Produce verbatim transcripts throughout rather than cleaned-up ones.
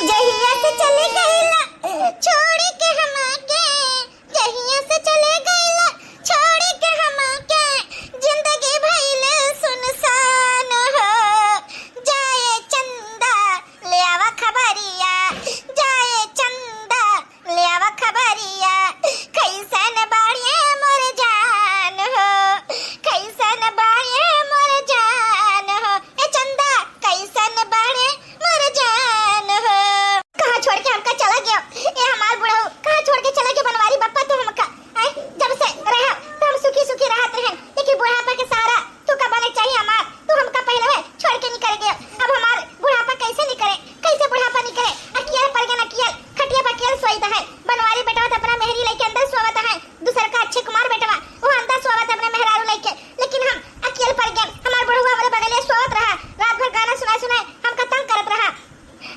जहिया से चले गईला छोड़ के हमके, जहिया से चले गईला छोड़ के हमके, जिंदगी भइल सुनसान हो। जाए चंदा ले आवा खबरिया, जाए चंदा ले आवा खबरिया, कैसन बाड़े मोर जान हो, कैसन बाड़े मोर जान हो। ए चंदा, कैसन बाड़े मोर जान हो। कहाँ छोड़ के हमका चला गयो ए हमार बुढ़ऊ, कहाँ छोड़ के चला गयो बनवारी बप्पा तू हमका? आय, जब से रहा तो हम सुखी सुखी रहत रहन, लेकिन बुढ़ापा के सहारा तू का बने चाहिए हमार, तू हमका पहले छोड़ के निकल गयो। अब हमार बुढ़ापा कैसे निकले, कैसे बुढ़ापा निकले? अकियल पड़ गया, अकियल, खटिया पर अकियल सोइत है। बनवारी बेटवा तो अपना मेहरी लेके अंदर सोवत है, दूसर का अक्षय कुमार बेटवा, वो अंदर सोवत है अपने मेहरारू लेके, लेकिन हम अकियल पड़ गए। हमार बुढ़वा हमारे बगलिया सोवत रहा, रात भर गाना सुनाए सुनाए हमका तंग करत रहा।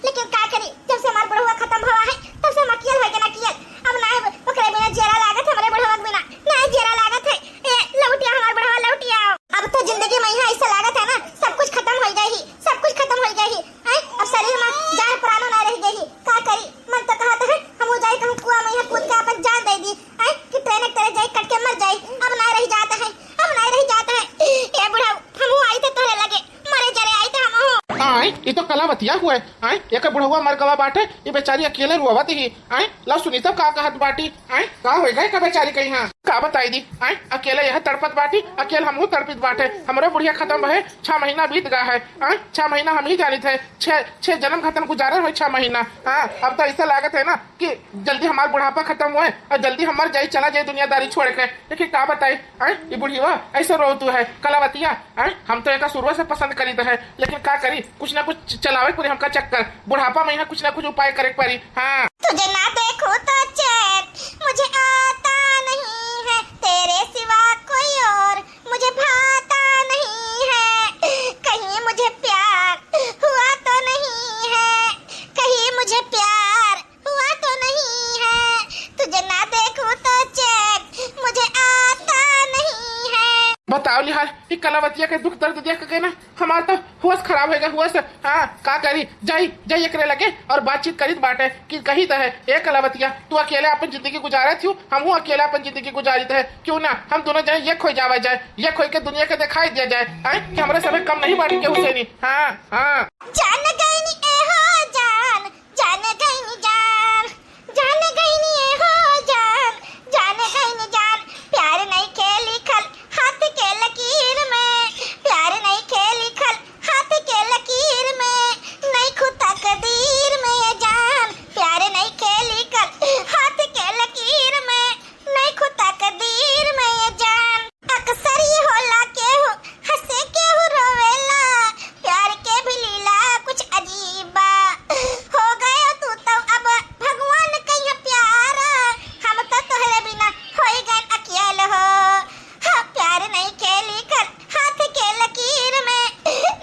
लेकिन का करी, जब से हमार बुढ़वा खत्म भवा है, तब से हम अकियल हो गए, अकियल। अब ना ओकरे बिना जियरा लागत, हमरे बुढ़वा के बिना ना जियरा लागत है। ए, लौटिया हमार बुढ़वा, लौटिया। अब तो जिंदगी में यहाँ ऐसा लागत है ना, सब कुछ खत्म हो गई, सब कुछ खत्म हो गई। हैं? अब शरीर में जान प्राणो ना रह गई। का करी, मन तो कहत है हम जाई कहूँ कुआं में यहाँ कूद के अपन जान दे दी। हैं? कि ट्रेन के तरह जाई कट के मर जाई। अब ना रह जात है, अब ना रह जात है। ए बुढ़ऊ, हम आई थे तोरे लगे, मरे जरे आई थे हम। आय, ये तो कलावतिया हुए। आय, एक बुढ़वा मर गवा बाटे, ये बेचारी अकेले रोवत ही। आय, ला सुनी तब का कहत बाटी। आय, का होई गए का बेचारी कहीं? हाँ, का बताई दी? आय, अकेले यह तड़पत बाटी, अकेले हमहू तड़पित बाटे। हमरो बुढ़िया खत्म भए छह महीना बीत गया है। आय, छह महीना हम ही जानित है, छह, छह जन्म खत्म गुजारल होई छह महीना। हाँ, अब तो ऐसा लागत है ना कि जल्दी हमार बुढ़ापा खत्म होए और जल्दी हम मर जाई, चला जाए दुनियादारी छोड़ के। लेकिन का बताई, आय, ये बुढ़िया ऐसे रोवत है, कलावतिया। हैं? हम तो एका शुरुआ से पसंद करीत है, लेकिन का करी, कुछ ना कुछ च-, चलावे के पड़ी हमका चक्कर। बुढ़ापा में यहाँ कुछ ना कुछ उपाय करे के पड़ी। हाँ। तुझे ना देखूं तो चैन मुझे आता नहीं है, तेरे सिवा कोई और मुझे भाता नहीं है। कहीं मुझे प्यार हुआ तो नहीं है, कहीं मुझे प्यार हुआ तो नहीं है, तुझे ना देखूं तो चैन मुझे आता नहीं है। बताओ लिहाल, ई कलावतिया के दुख दर्द देख के ना हमार तो होश खराब होएगा, होश। हाँ, का करी, जाई, जाई एकरे लगे और बातचीत करीत बाटे कि कही तो है, ए कलावतिया, तू अकेले अपन जिंदगी गुजारत हूँ, हमहू अकेले अपन जिंदगी गुजारित है, क्यों ना हम दोनों जने एक हो जावा जाए, एक होई के दुनिया के दिखाई दिया जाए, हैं, कि हमरे समय कम नहीं बाटे केहू से नहीं। हाँ, हाँ। जान गईनी ए हो जान, जान गईनी जान, जान गईनी ए हो जान, जान गईनी जान। प्यार नइखे लिखल हाथ के लकीर में, प्यार नइखे लिखल हाथ के लकीर में, नइखू तकदीर में जान। प्यार नइखे लिखल हाथ के लकीर में, नइखू तकदीर में जान। अक्सर ये होला केहू हंसे केहू रोवेला, प्यार के भी लीला कुछ अजीब बा। हो गयो तू तो अब भगवान कहिया प्यारा, हम तो तोहरे बिना होई गन अकेल हो। हाँ, प्यार नइखे लिखल हाथ के लकीर में,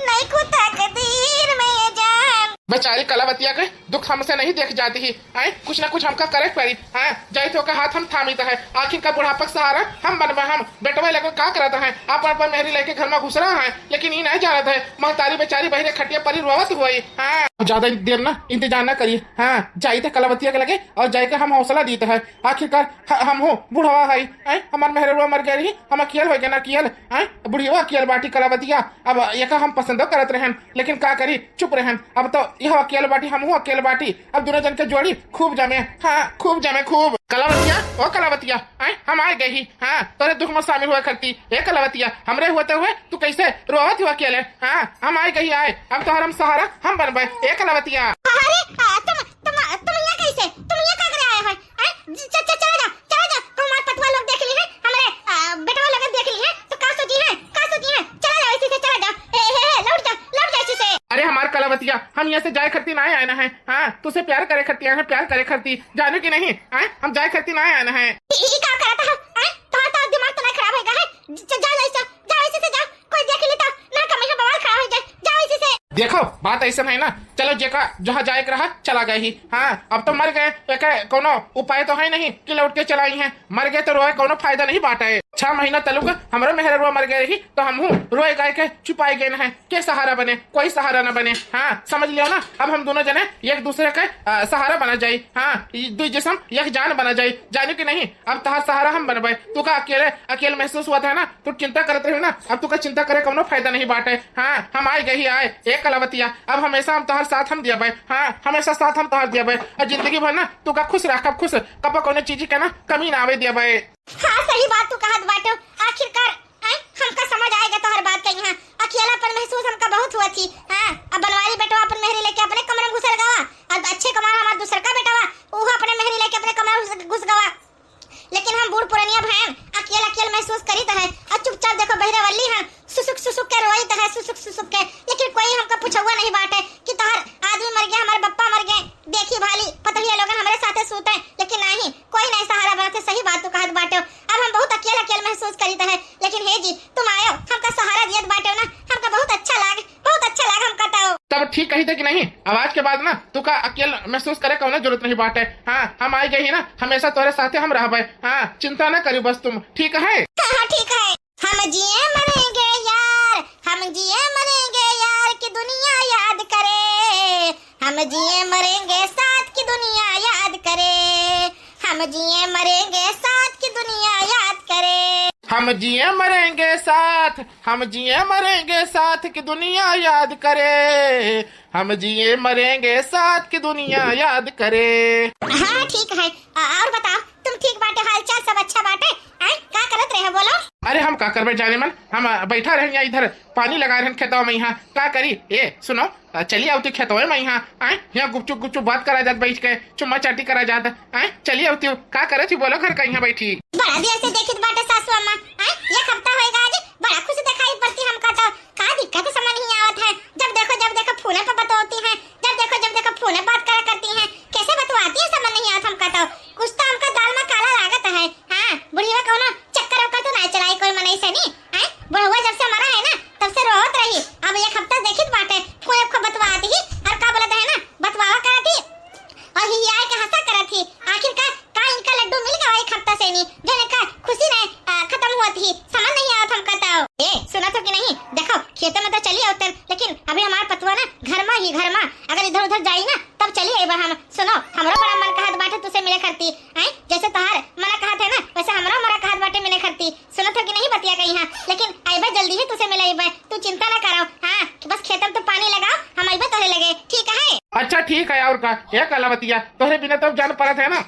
नइखू तकदीर में जान। बेचारी कलावतिया के दुख हमसे नहीं देख जाती ही। आए, कुछ ना कुछ हमका करे के पड़ी। हाँ, जाई तो का हाथ हम थामित है, आखिर का बुढ़ापा के सहारा हम बनबे। हम बेटवा लगन का करत है, अपन अपन मेहरी लेके घर में घुस रहा है, लेकिन ई नहीं जानत है महतारी बेचारी बहिरे खटिया परी रोवत हुई। हाँ, ज्यादा देर ना इंतजार ना करी। हाँ, जाई तो कलावतिया के लगे और जाई के हम हौसला दीत है। आखिरकार ह-, हम हो बुढ़वा है, हैं? हमार मेहररुआ मर गए रही, हम अकेल हो गए ना अकेल, हैं? बुढ़िया अकेल बाटी कलावतिया। अब एका हम पसंदो करत रहन, लेकिन का करी, चुप रहन। अब तो यह अकेल बाटी, हमहू अकेल बाटी। अब दोनों जन के जोड़ी खूब जमे, हाँ, खूब जमे, खूब। कलावतिया, ओ कलावतिया, हैं? हम आ गए ही, हाँ, तोरे दुख में शामिल हुआ करती। ए कलावतिया, हमरे होते हुए तू कैसे रोवत हुआ अकेले? हाँ, हम आ गए ही, आए, अब तोहर हम सहारा हम बनबे। ए कलावतिया। अरे, आ, तुम, तुम, तुम यहाँ कैसे? तुम यहाँ का करे आए हो? हैं? च-, च-, चला जा, चला जा, तुम्हार पतवा लोग देख ली है, हमरे, आ, बेटवा लोग देख ली है, तो का सोची है, का सोची है? चला जा, इसी से चला जा। ए, हे, हे, लौट जा, लौट जा इसी से। अरे हमार कलावतिया, हम यहाँ से जाए खरती ना आए ना है। हाँ, तुझसे प्यार करे खरती आए हैं, प्यार करे खरती, जानू कि नहीं? हाँ, हम जाए खरती ना आए ना है। ई, ई का करत है? हैं? तुम्हार तो दिमाग तो नहीं खराब होएगा है? ज-, च-, जा, जा इसे, जा इसी से जा, कोई देख ली तो ना कमी है, बवाल खड़ा हो जाए, जा इसी से। देखो, बात ऐसन है ना, चलो जेका जहाँ जाए के रहा, चला गए ही। हाँ, अब तो मर गए, एके कोनो उपाय तो है नहीं कि लौट के चला आई हैं। मर गए तो रोए कोनो फायदा नहीं बाटे। छह महीना तलुक हमरो मेहररुआ मर गए रही, तो हमहू रोए गाए के छुपाए गए हैं। के सहारा बने? कोई सहारा न बने। हाँ, समझ लियो ना, अब हम दोनों जने एक दूसरे के, अ, सहारा बना जाई। हाँ, ई दुई जिसम एक जान बना जाई, जानियो कि नहीं? अब तहार सहारा हम बनबे। तू का अकेले, अकेले महसूस हुआ था ना, तू चिंता करत रही ना, अब तू का चिंता करे कौनो फायदा नहीं बाटे। हाँ, हम आए गई आए, ए कलावतिया, अब हमेशा हम तोहर साथ हम दियबे। हाँ, हमेशा साथ हम तोहर दियबे, और जिंदगी भर ना तू का खुश रखब, खुश, कबो कौनो चीज के ना कमी ना आवे दियबे। हाँ, सही बात तू कहत बाटे। आखिरकार, आय, हमका समझ आए गा तोहर बात कहीं। हाँ, अकेलापन महसूस हमका बहुत हुआ थी। हाँ, अब बनवारी बेटवा अपन मेहरी लेके अपने कमरे में घुसल गवा, और अच्छे कमाल हमार दूसर का बेटवा, वो अपने मेहरी लेके अपने कमरे में घुस, घुस गवा। लेकिन हम बूढ़ पुरनिया भैन अकेल अकेल महसूस करीत है, और चुपचाप देखो बहिरावली है, सुसुक सुसुक के रोइत है, सुसुक सुसुक के, लेकिन कोई हमका पूछौआ नहीं बाटे कि तोहर आदमी मर गया, हमारे बप्पा मर गए, देखी भाली पतोहिया लोगन हमरे साथे सूते, लेकिन नहीं, कोई नहीं सहारा बनत है। सही बात तू कहत बाटे, अब हम बहुत अकेल अकेल महसूस करीत है, लेकिन हे जी, तुम आयो, हमका सहारा दियत बाटे ना, हमका बहुत अच्छा लाग, बहुत अच्छा लाग हमका तो। तब ठीक कही थे कि नहीं, अब आज के बाद ना तू का अकेल महसूस करे कौनो जरूरत नहीं बाटे। हाँ, हम आए गए ही ना, हमेशा तोरे साथे हम रहबे। हाँ, चिंता ना करियो बस तुम, ठीक है? हाँ, हाँ, ठीक है। हम जिए मरेंगे यार, हम जिए मरेंगे यार, कि दुनिया याद करे। हम जिए मरेंगे साथ, कि दुनिया याद करे। हम जिए मरेंगे साथ, कि दुनिया याद करे। हम जिए मरेंगे साथ, हम जिए मरेंगे साथ, कि दुनिया याद करे। हम जिए मरेंगे साथ, कि दुनिया याद करे। हाँ, ठीक है। आ, और बताओ, तुम ठीक बाटे, हालचाल सब अच्छा बाटे? आय, का करत रहे, बोलो? अरे, हम का करबे जाने मन, हम, आ, बैठा रहन या इधर पानी लगा रहन खेतवा में यहाँ, का करी? ए, सुनो, आ, चली आवती खेतवा में यहाँ, आय, यहाँ गुपचुप गुपचुप बात करा जात बैठ के, चुम्मा चाटी करा जात, आय, चली आवती, का करत ही बोलो घर का यहाँ बैठी? बड़ा देर से देखित बाटे सासू अम्मा, आय, एक हफ्ता होएगा आज, बड़ा खुश दिखाई पड़ती हमका तो, का दिक्कत है समझ नहीं आवत है, जब देखो जब देखो फोन पे बतौती है, जब देखो जब देखो फोन पे बात करा करती है, कैसे बतवाती है समझ नहीं आवत हमका तो, कुछ तो हमका दाल में काला लागत है। हाँ, बुढ़िया कौनो चक्कर ओकर तो नहीं चलाई कोई मनई से नी, हैं? बुढ़वा जब से मरा है ना, तब से रोवत रही। अब एक हफ्ता देखित बाटे, फोन को बतवात ही, और का बोलत है ना, बतवावा करत ही, और हिहियाए के हंसा करत ही। आखिर का, का इनका लड्डू मिल गवा एक हफ्ता से नी, जो इनका खुशी रहे, आ, खत्म हुआ थी, समझ नहीं आवत हमका तो। ए, सुना तो कि नहीं? देखो, खेते में तो चली आवतन, लेकिन अभी हमार पतवा ना घर में ही, घर में, अगर इधर उधर जाई ना, तब चली आइबा हम। सुनो, हमरो बड़ा मन कहत बाटे तुसे मिले खाती, हैं? जैसे तोहार मना कहत है ना, वैसे हमरो मना कहत बाटे मिले खाती। सुनत हो कि नहीं बतिया कहीं, हाँ, लेकिन अइबे जल्दी ही तुसे मिले अइबे, तू चिंता ना करो। हाँ, बस खेतम तो पानी लगाओ, हम अइबे तोहरे लगे, ठीक है? अच्छा ठीक है, और का, ए कलावतिया, तोहरे बिना तो जान परत है ना,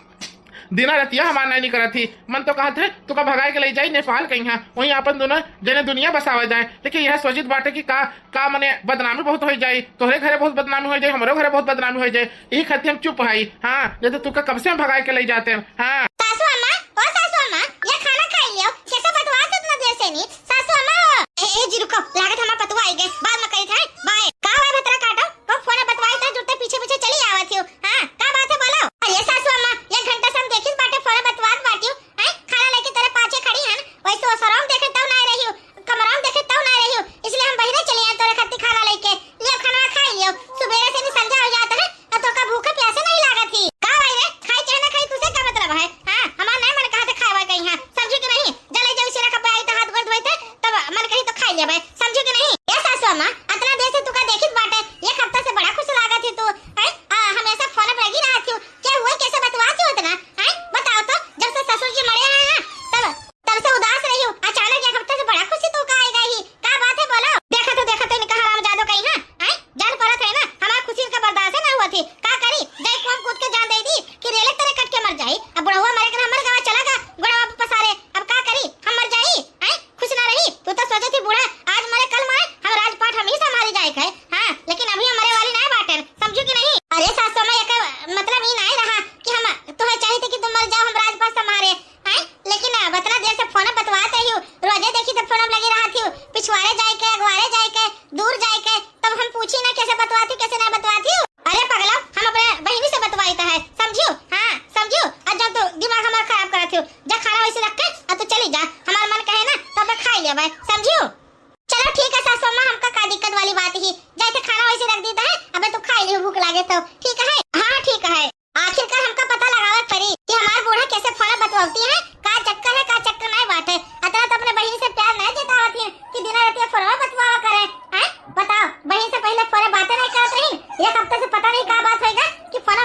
दिना रतिया हमार नहीं निकरत ही। मन तो कहत है तुका भगाए के ले जाई नेपाल कहीं, हाँ, वहीं अपन दोनों जने दुनिया बसावा जाए, लेकिन यह सोचित बाटे कि का का मने बदनामी बहुत होइ जाई, तोहरे घरे बहुत बदनामी होइ जाई, हमरो घरे बहुत बदनामी होइ जाई, यही खातिर हम चुप हई। हाँ, नहीं तो तुका कब से हम भगाए के ले जाते हैं। हाँ। सासू अम्मा, ओ सासू अम्मा, ये खाना खाई लियो, कैसे बतवात इतना देर से नी? सासू अम्मा हो। ए, ए जी रुको, लागत हमार पतुआ आई गए, बाद में कही था, बाय। का हुआ भतरा काटो, वो फोन बतवाई था, जुटते पीछे पीछे चली आवत हो। हाँ, का बात है बोलो? अरे सासू अम्मा, एक घंटा से हम देखित बाटे फोन बतवात बाटी हूँ, हैं? खाना लेके तेरे पाछे खड़ी हन, वैसे ओसराम देखे तब ना रही हूँ, कमराम देखे तब ना रही हूँ, इसलिए हम बहिरे चली आए तोरे खातिर खाना लेके। लियो खाना खाई लियो, सुबेरे से भी संझा हो जात है, और तोका भूखे प्यासे नहीं लागत ही। का भाई रे, खाई चाहे ना खाई, तुसे का मतलब है?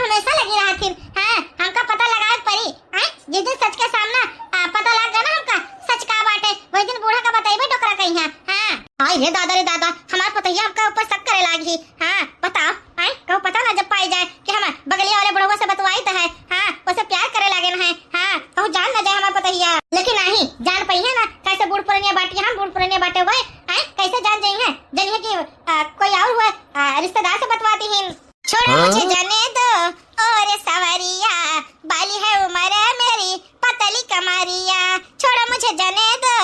हमेशा लगी रहत हिन। हाँ, हमका पता लगावे के परी। हाँ, जिस दिन सच के सामना, आ, पता लाग गया ना हमका, सच का बाटे, वही दिन बूढ़ा का बतइबे डोकरा कहिया। हाँ। हाय रे दादा रे दादा, हमार पतोहिया हमका ऊपर शक करे लागी। हाँ, बताओ, आय, कहूँ पता ना जब पाई जाए कि हम बगलिया वाले बुढ़वा से बतवाई त है, हाँ, उसे प्यार करे लागे न है, हाँ, कहूँ जान ना जाए हमार पतोहिया। लेकिन नहीं, जान पइहे ना, कैसे बूढ़ पुरनिया बाटी, हम बूढ़ पुरनिया बाटे हुए, आय, कैसे जान जाइहे, जनिहे कि, आ, कोई और हुए, आ, रिश्तेदार से बतवाती ही। छोड़ो हाँ? मुझे जाने दो, ओ रे सवरिया, बाली है उम्र मेरी पतली कमरिया, छोड़ो मुझे जाने दो,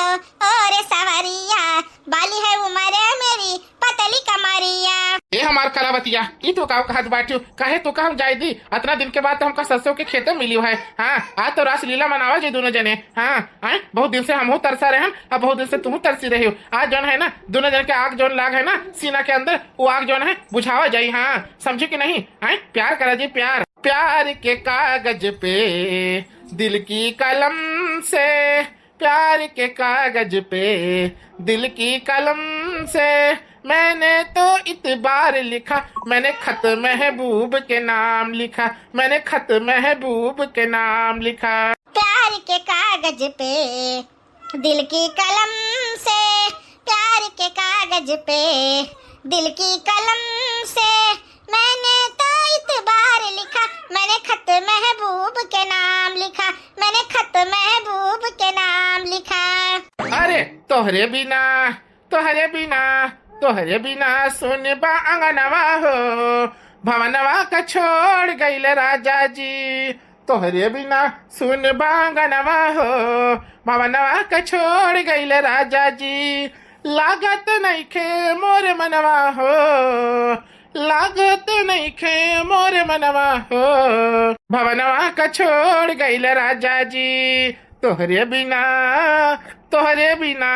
ओ रे सवरिया, बाली है उम्र मेरी पतली कमरिया। ए हमार कलावतिया, ई तो का कहत बाटियो? काहे तो का हम जाए दी? अतना दिन के बाद तो हमका सरसों के खेते मिलियो है। हाँ, आज तो रासलीला मनावा जे दोनों जने। हाँ, हाँ, बहुत दिन से हमहू तरसा रहे हैं, अब बहुत दिन से तुहू तरसी रही हो। आज जौन है ना, दोनों जन के आग जौन लाग है ना सीना के अंदर, वो आग जौन है बुझावा जाई। हाँ, समझे कि नहीं? हाँ, प्यार करा जी, प्यार। प्यार के कागज पे दिल की कलम से, प्यार के कागज पे दिल की कलम से मैंने तो इतबार लिखा, मैंने खत महबूब के नाम लिखा, मैंने खत महबूब के नाम लिखा। प्यार के कागज पे दिल की कलम से, प्यार के कागज पे दिल की कलम से मैंने तो इतबार लिखा, मैंने खत महबूब के नाम लिखा, मैंने खत महबूब के नाम लिखा। अरे तोहरे बिना, तोहरे बिना, तोहरे बिना सुन बा अंगनवा हो, भवनवा का छोड़ गइल राजा जी। तोहरे बिना सुन बा अंगनवा हो, भवनवा का छोड़ गइल राजा जी। लागत नइखे मोर मनवा हो, लागत नइखे मोर मनवा हो, भवनवा का छोड़ गइल राजा जी। तोहरे बिना, तोहरे बिना।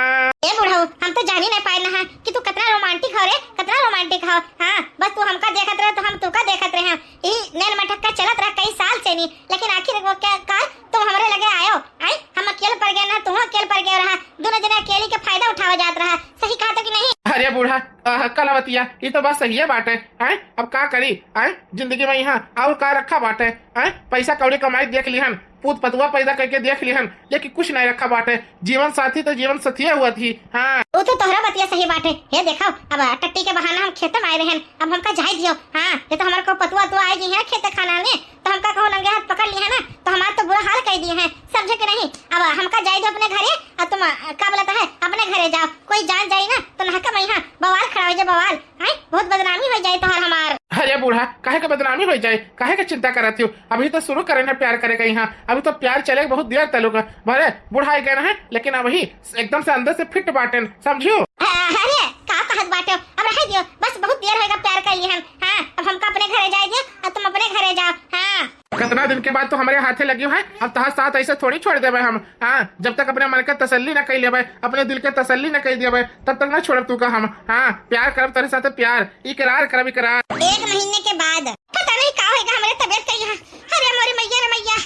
ए बुढ़ऊ, हम तो जानी नहीं पाए ना कि तू कितना रोमांटिक हो रे, कितना रोमांटिक हो। हाँ, बस तू हमका देखत रहे तो हम तूका देखत रहे। ई नैन मटक्का चलत रहा कई साल से नहीं, लेकिन आखिर वो क्या काल तुम हमरे लगे आयो? आई, हम अकेल पड़ गए ना, तू अकेल पड़ गए रहा, दोनों जने अकेली के फायदा उठावा जात रहा। सही कहा तो कि नहीं? अरे बूढ़ा, आह, कलावतिया, ई तो बात सही है बाटे। आय, अब का करी? आय, जिंदगी में यहाँ और का रखा बाटे? आय, पैसा कौड़ी कमाई देख लिहन, पूत पतुआ पैदा करके देख लिहन, लेकिन कुछ नहीं रखा बाटे। जीवन साथी तो जीवन साथिये हुआ थी। हाँ। वो तो तोहरा बतिया सही बाटे। हे देखो, अब टट्टी के बहाना हम खेते में आए रहन, अब हमका जाए दियो। हाँ, ये तो हमारे को पतुआ तुआ आए जी है खेते खाना में, तो हमका कहूँ नंगे हाथ पकड़ लिहे ना, तो हमार तो बुरा हाल कर दिए हैं, समझे कि नहीं? अब हमका जाए दो अपने घरे, और तुम, अ, का बोलता है, अपने घरे जाओ, कोई जान जाई ना, तो नहका में यहाँ बवाल खड़ा हो जाए, बवाल, हैं? बहुत बदनामी हो जाए तोहर हमार। अरे बूढ़ा, काहे का बदनामी हो जाए, काहे का चिंता करत हो? अभी तो शुरू करे ना प्यार करे का यहाँ, अभी तो प्यार चले बहुत देर तलुक। भले बुढ़ाई गए ना है, लेकिन अभी एकदम से अंदर से फिट बाटेन, समझियो? अ-, अरे, का कहत बाटे? अब रहे दियो, बस बहुत देर होएगा प्यार कर लिए हम। हाँ, अब हमका अपने घरे जाए दियो, अब तुम अपने घरे जाओ। हाँ। कितना दिन के बाद तो हमारे हाथे लगी है, अब तहार साथ ऐसे थोड़ी छोड़ देबे हम। हाँ, जब तक अपने मन के तसल्ली न कर लेबे, अपने दिल के तसल्ली न कर देबे, तब तक न छोड़ब तू का हम। हाँ, प्यार करब तेरे साथ, प्यार, इकरार करब, इकरार। एक महीने के बाद पता नहीं का होएगा, हमारे तबीयत का यहाँ। अरे मोरी मैया रे मैया,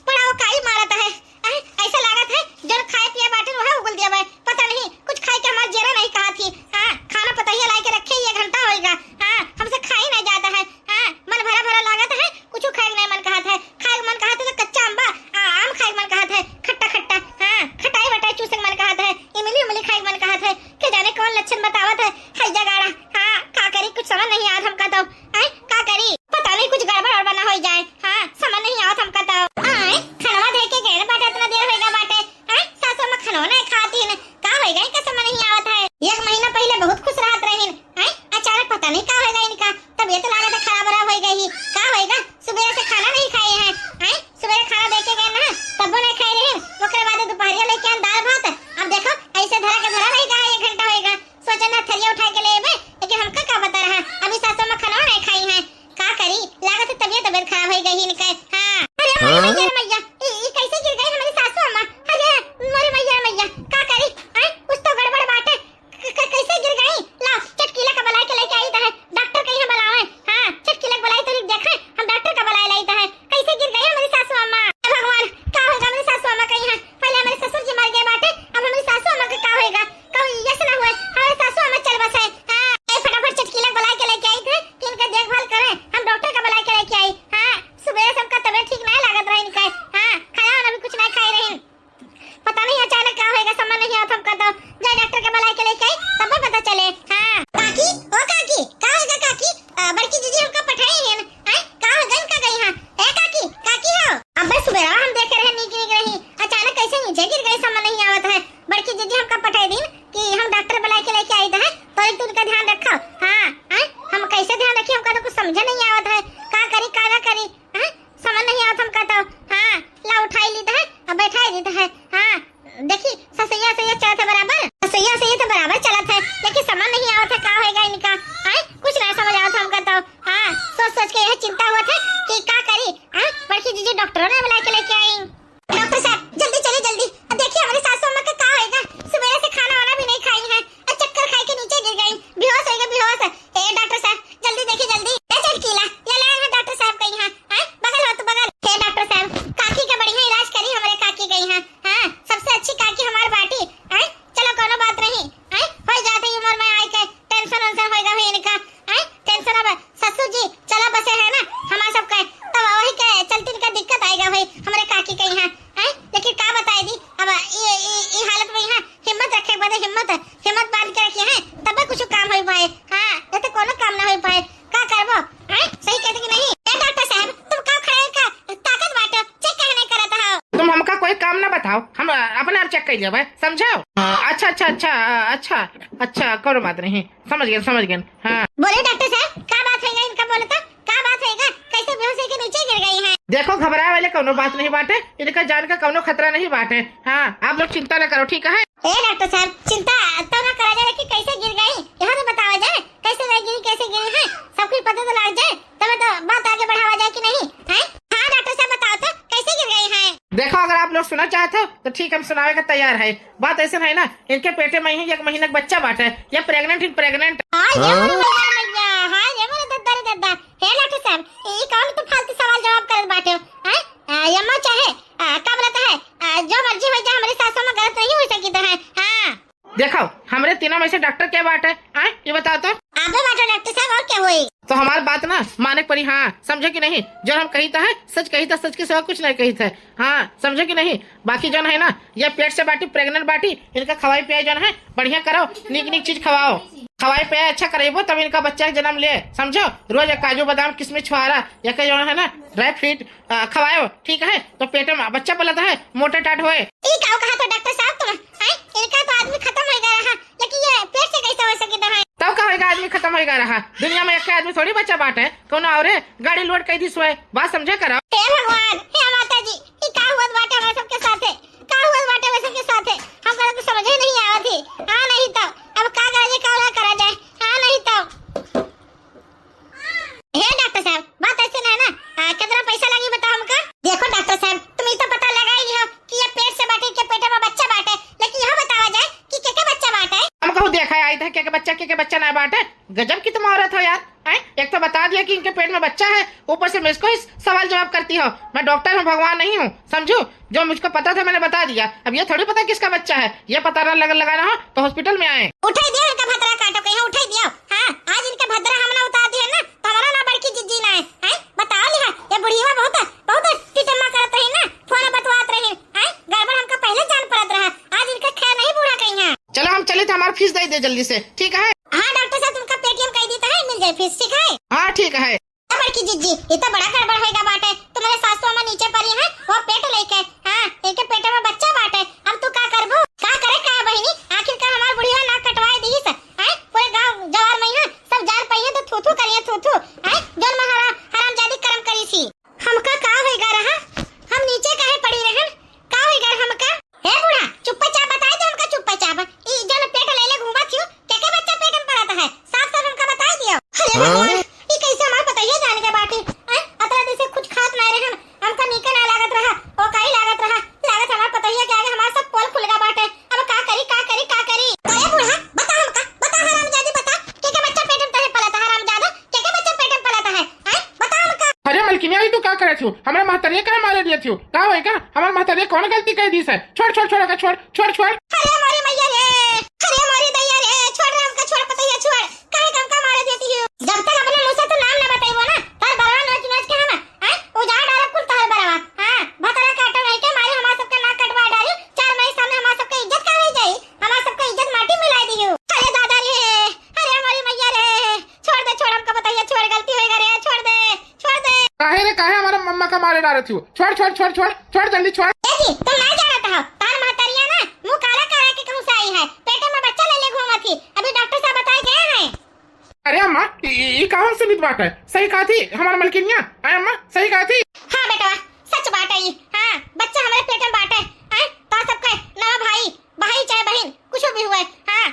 बड़ा वो काई मारत है। अरे, ऐसा लागत है, जौन खाए पिए बाटे, वह उगल दिया बा। पता नहीं, कुछ खाए के हमार जेरा नहीं कहा थी। हाँ, खाना पतोहिया लाई के रखे, ये घंटा होएगा। हाँ, हमसे खाई नहीं जाता है। हाँ, मन भरा भरा लागत है, कुछ खाए के नहीं मन कहत है। खाए के मन कहत है तो कच्चा अम्बा, आ, आम खाए के मन कहत है, खट्टा खट्टा। हाँ, खटाई वटाई चूसे के मन कहत है, इमली उमली खाए के मन कहत है। के जाने कौन लक्षण बतावत है, है जगाड़ा। हाँ, का करी, कुछ समझ नहीं आवत हमका तो। हैं, का करी? पता नहीं कुछ गड़बड़ वड़बड़ ना हो जाए। हाँ, समझ नहीं आवत हमका तो। आए, खनवा दे के गए बाटे, इतना देर होएगा बाटे। हैं, सासू अम्मा खनवा नहीं खाती न, का होएगा, इनका समझ नहीं आवत है। एक महीना पहले बहुत खुश रहत रहीन, हैं, अचानक पता नहीं का होएगा इनका, तबीयत लागत है खराब खराब हो गई। का होएगा, सुबह से खाना नहीं खाए हैं, हैं, सुबह खाना दे के गए ना, तब वो नहीं खाए रहे, ओकरे बाद दोपहरिया लेके आन दाल भात। अब देखो, ऐसे धरा के धरा रही, कहा एक घंटा होएगा, सोचा ना थरिया उठा के ले अबे, लेकिन हमका का पता रहा, अभी सासू अम्मा खाना नहीं खाई हैं। का करी, लागत है तबियत, तबियत खराब हो गई इनके। हाँ। अरे मोरे हाँ? मैया रे मैया, ई, ई कैसे गिर गई हमारी सासू अम्मा? अरे मोरे मैया रे मैया, का करी? आय, कुछ तो गड़बड़ बाटे। क-, क-, कैसे गिर गई? लाओ, चटकीला का बुलाए के लेके आई तो है, डॉक्टर कहीं बुलावे। हाँ, चटकीला का बुलाए तो देखा, हम डॉक्टर का बुलाए लाई तो है। कैसे गिर गई हमारी सासू अम्मा? हे भगवान, का होगा हमारी सासू अम्मा कहीं है? पहले हमारे ससुर जी मर गए बाटे, अब हमारी सासू अम्मा का का होएगा? कहूँ यस ना हुए, हमारे सासू अम्मा चल बसे। हाँ, ए, फटाफट चटकीला बुलाए के लेके आई थे कि इनका देखभाल करें। हम डॉक्टर का बुलाए के लेके आई। हाँ, हम अपने आप चेक कर लेबे, समझो? अच्छा, अच्छा, अच्छा, अच्छा, अच्छा, कोनो बात नहीं, समझ गए, समझ गए। हाँ। बोले डॉक्टर साहब, का बात है इनका, बोले तो का बात है, कैसे बेहोशी के नीचे गिर गई है? देखो, घबराए वाले कोनो बात नहीं बाटे, इनका जान का कोनो खतरा नहीं बाटे। हाँ, आप लोग चिंता न करो, ठीक है? ए डॉक्टर साहब, चिंता तो ना करा जाए कि कैसे गिर गई, यहाँ तो बतावा जाए, कैसे गिरी, कैसे गिरी है, सब कुछ पता तो लग जाए, तब तो बात आगे बढ़ावा जाए कि नहीं, हैं? हाँ डॉक्टर साहब, बताओ तो कैसे गिर गई है? देखो, अगर आप लोग सुना चाहते हो तो ठीक, हम सुनावे का तैयार है। बात ऐसे है ना, इनके पेटे में ही एक महीना का बच्चा बाटे, ये प्रेग्नेंट है, प्रेग्नेंट। हाँ, ये मोरे भैया, हाँ, ये मोरे दद्दा रे दद्दा। हे डॉक्टर साहब, ई कौन तू फालतू सवाल जवाब करत बाटे हो? हैं? आ, ये अम्मा चाहे, आ, का बोलत है, आ, जो मर्जी हो जाए, हमारी सासों में गलत नहीं हो सकी तो है। हाँ। देखो, हमरे तीनों में से डॉक्टर के बाटे? आय, ये बताओ तो। आपे बाटे डॉक्टर साहब, और क्या होई? तो हमार बात ना माने के पड़ी, हाँ, समझो कि नहीं? जो हम कही था है, सच कही था, सच के सिवा कुछ नहीं कही था, हाँ, समझो कि नहीं? बाकी जौन है ना, ये पेट से बाटी, प्रेग्नेंट बाटी, इनका खवाई पियाई जौन है, बढ़िया करो, नीक नीक चीज खवाओ, खवाई पियाई अच्छा करेबो, तब इनका बच्चा के जन्म ले, समझो? रोज एक काजू, बादाम, किशमिश, छुआरा, या के जौन है ना, ड्राई फ्रूट, आ, खवायो, ठीक है, तो पेट में बच्चा पलत है, मोटा टाट होए। ई का कहा तो डॉक्टर साहब तुम, हैं? इनका तो आदमी खत्म हो गया रहा, लेकिन ये पेट से कैसे हो सके तो है? तब का होएगा, आदमी खत्म हो गया रहा? दुनिया में एक आदमी थोड़ी बच्चा बाटे, कौनो औरे गाड़ी लोड कर दी सोए, बात समझे करो। हे भगवान, हे माता जी, ई का हुआ बाटे हमारे सबके साथे? का हुआ बाटे हमारे सबके साथे? हमका तो समझ ही नहीं आवत ही। हाँ, नहीं तो अब का करा जाए, का ना करा जाए? हाँ, नहीं तो। हे डॉक्टर साहब, बात ऐसे ना है ना। आ, कितना पैसा लगी बताओ हमका? देखो डॉक्टर साहब, तुम ई तो पता लगा ही हो कि ये पेट से बाटे, के पेट में बच्चा बाटे, लेकिन यह बतावा जाए कि के के बच्चा बाटे। हम कहूँ देखा आई था के के बच्चा, के के बच्चा ना बाटे। गजब की तुम औरत हो यार, हैं? एक तो बता दिया कि इनके पेट में बच्चा है, ऊपर से मुझको ही सवाल जवाब करती हो। मैं डॉक्टर हूँ, भगवान नहीं हूँ, समझू? जो मुझको पता था मैंने बता दिया। अब ये थोड़ी पता किसका बच्चा है, ये पता ना लग, लगाना हो तो हॉस्पिटल में आए। उठाई दियो इनका भतरा काटो, कहीं उठाई दियो। हाँ, आज इनका भतरा हम ना उतार दिए ना, तो हमारा ना बड़की जिज्जी ना है। हैं? बताओ लिहा, ये बुढ़िया बहुत, बहुत टिटम्मा करत रही ना, फोन बतवात रही। हैं? गड़बड़ हमका पहले जान पड़त रहा, आज इनका खैर नहीं बूढ़ा कहीं है। चलो हम चली तो हमार फीस दे दे जल्दी से, ठीक है? हाँ डॉक्टर साहब, तुमका पेटीएम कर दी तो है, मिल जाए फीस, ठीक है? हाँ ठीक है। ए बड़की जिज्जी, ई तो बड़ा गड़बड़ होइगा बाटे। तुम्हारे सासू अम्मा नीचे परी हैं, वो पेट लेके, हाँ, इनके पेट में बच्चा बाटे। अब तू का करबू? का करे का बहिनी, आखिरकार हमार बुढ़िया नाक कटवाए दीस, हैं? पूरे गांव जवार में यहाँ सब जान पाइए तो थू थू करिए, थू थू, हैं? जौन में हरा-, हरामजादी करम करी सी। हमका का होइगा रहा? हम नीचे काहे पड़ी रहन? का होइगा हमका? हे बूढ़ा, चुप्पे चाप बताई दे हमका, चुप्पे चाप। ई जौन पेट ले ले घूमत हियो, के के बच्चा पेट में पड़त है? साफ साफ हमका बताई दियो। अरे हाँ? भगवान, ई कैसे हमार पतोहिया जान के बाटी? हैं? अतरा दिन से कुछ खात ना रहन, हमका नीके ना लागत रहा, ओ काई लागत रहा, लागत हमार पतोहिया के आगे हमार सब पोल खुल गा बाटे। अब का करी, का करी, का करी? का ए बूढ़ा, बता हमका, बता हरामजादी, बता, के के बच्चा पेट में तोरे पलत है हरामजादा? के के बच्चा पेट में पलत है? हैं? बता हमका। अरे मलकिनिया, ई तू का करत हियो? हमरा महतरिया काहे मारे दियत हियो? का होइगा? हमार महतरिया कौन गलती कर दीस है? छोड़, छोड़, छोड़, ओका छोड़, छोड़, छोड़। अरे मोरी मैया रे, अरे मोरी दैया रे, छोड़ रे हमका, छोड़ पतैया, छोड़। काहे के हमका मारे देती हो? जब तक अपने मुंह से तू नाम ना बताइबो ना, तोर बरवा नोच नोच के हम, हैं, उजाड़ डालब कुल तोहर बरवा। हाँ, भतरा काटो नहीं के मारे हमार सबके नाक कटवा डारी, चार माई सामने हमार सबके इज्जत का हो जाई, हमार सबके इज्जत माटी मिला दियो। अरे दादा रे, अरे मोरी मैया रे, छोड़ दे, छोड़, हमका पतैया, छोड़, गलती होइगा रे, छोड़ दे, छोड़ दे। काहे रे, काहे हमारा मम्मा का मारे डारत हियो? छोड़, छोड़, छोड़, छोड़, छोड़, जल्दी छोड़। ए जी, तुम ना जानत हो, तार महतरिया ना मुंह काला करा के कहूं से आई है, पेटे में बच्चा ले ले घूमत ही, अभी डॉक्टर साहब बताए गए हैं। अरे अम्मा, ई, ई, ई कहाँ से नित बात है? सही कहा थी हमार मलकिनिया। आय अम्मा, सही कहा थी। हाँ बेटवा, सच बात है ई। हाँ, बच्चा हमारे पेट में बाटे। आय, तो सबके नवा भाई, भाई चाहे बहिन, कुछ भी हुए, हाँ,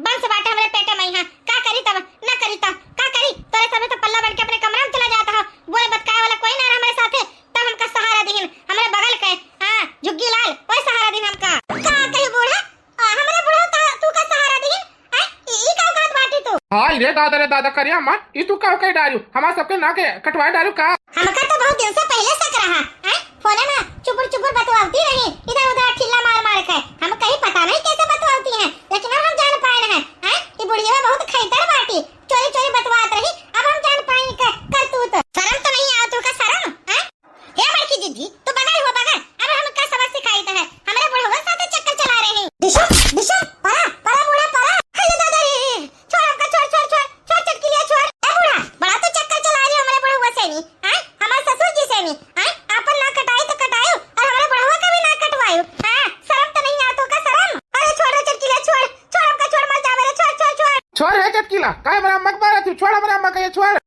वंश बाटे हमरे पेटे में, हाँ, का करी तब, ना करी तब, का करी? तोरे सबे तो पल्ला बन के अपने कमरा में चला जाता हो, बोले बतकाए वाला कोई ना रहा हमरे साथे, तब हमका सहारा दिहिन, हमरे बगल के, हाँ, झुग्गी लाल, वही सहारा दिहिन हमका। का कही बूढ़ा, आ, हमरे बूढ़ा ता-, तू का सहारा दिहिन, हैं? ई, ई का कहत बाटी तू? हाय रे दादा रे दादा, करिया अम्मा, ई तू का कह डारियो? हमार सबके नाक कटवाए डारियो का? हमका तो बहुत दिन से पहले शक रहा, हैं? फोने में चुपुर चुपुर बतवावती रही, इधर उधर ठिल्ला मार मार के। हम कहीं पता नहीं कैसे बतवावती हैं, लेकिन अब हम जान पाए हैं, हैं? ये बुढ़िया बहुत खैतर बाटी, चोरी चोरी बतवात रही, अब हम जान पाए के करतूत। शर्म तो नहीं आवत हो का शर्म, हैं? हे बड़की जिज्जी, तू बगल हो बगल, अब हम का सबक सिखाई तो है, हमरे बुढ़वा साथे चक्कर चला रहे हैं। दिशा, दिशा, परा, परा बूढ़ा परा। अरे दादा रे, छोड़ हमका, छोड़, छोड़, छोड़, छोड़ चटकिलिया, छोड़। ए बूढ़ा, बड़ा तो चक्कर चला रही हो हमरे बुढ़वा से नी, हैं? हमारे ससुर जी से नी, हैं? आपन नाक कटाई तो कटायो, और हमारे बुढ़वा का भी नाक कटवायो, हाँ? किला, काहे हमरा अम्मा के मारत हू? छोड़ हमरा अम्मा के, ये छोड़।